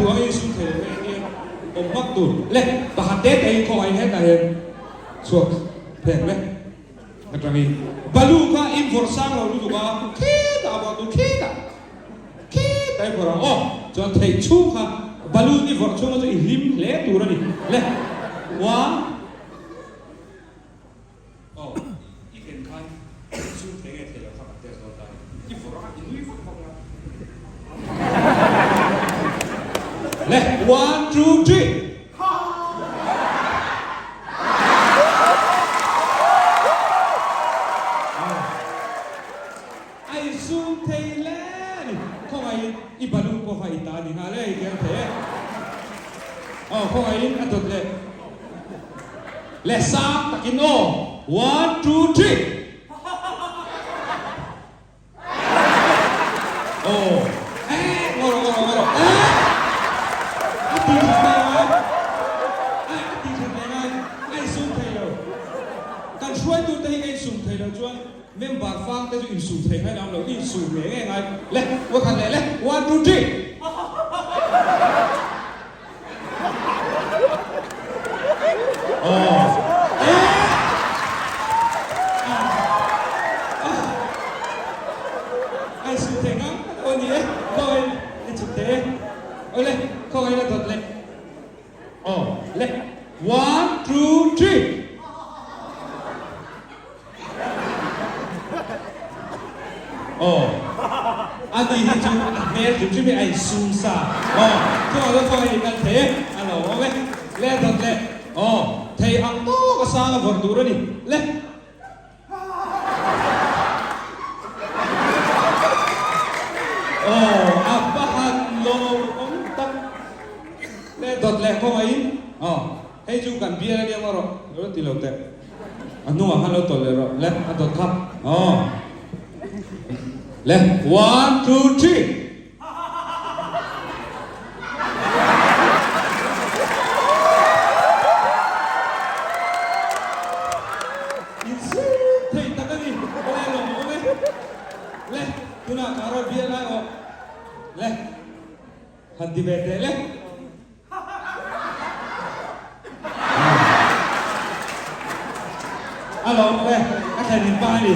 duh ang in sum thei lo hei ania awm hmak tur le pakhat te te in khawngaih hetah hian chhuak pheng le atangin balu kha in vawrh sang lo lutuk a khitah a vawrh tur khitah khitah i vawrh ang aw chuan theih chhung kha balloon i vawrh chhung kha chu i hlim hle tur a ni le one Aw, i ken khan sum thei nge thei lo kha kan test dawn ta ni. I vawrh a, i nui vak vak la. Le, one, two, three. A i sum thei hle a ni. Khawngaihin i balloon pawh kha i ta ni nghal e, i keng thei e. Aw, khawngaihin a dawt leh. Le sang takin aw, one two three. Aw, eh, ngaw rawh, ngaw rawh, ngaw rawh, eh! A ti that ve ngai, eh, a ti that ve ngai, a insum thei lo. Kan hruaitute hi ka insum thei lo chuan member fang te chu insum thei ngai lo, insum nge nge ngai. Le, vawikhat leh le, one two three. One, two, three. Aw, a ni hi chu a hmel hrim hrim hi a insum sa. Aw, thawh lo thawh hei kan thei e, a lo awm e. Le dawt le, aw, thei ang tawk a sang a vawrh tur a ni. Le. Aw, a va han lo awm tak. Le dawt le kawngaihin, aw, hei chu kan bial ania maw rawh, lo ti lo teh. A hnungah khan lo tawlh leh rawh le a dawt kha aw le one two three. In sut thei tak a ni le lawm awm e le tunah ka rawn bial lai aw le han ti ve teh le. A lo awm e, ka thlen in pa a ni.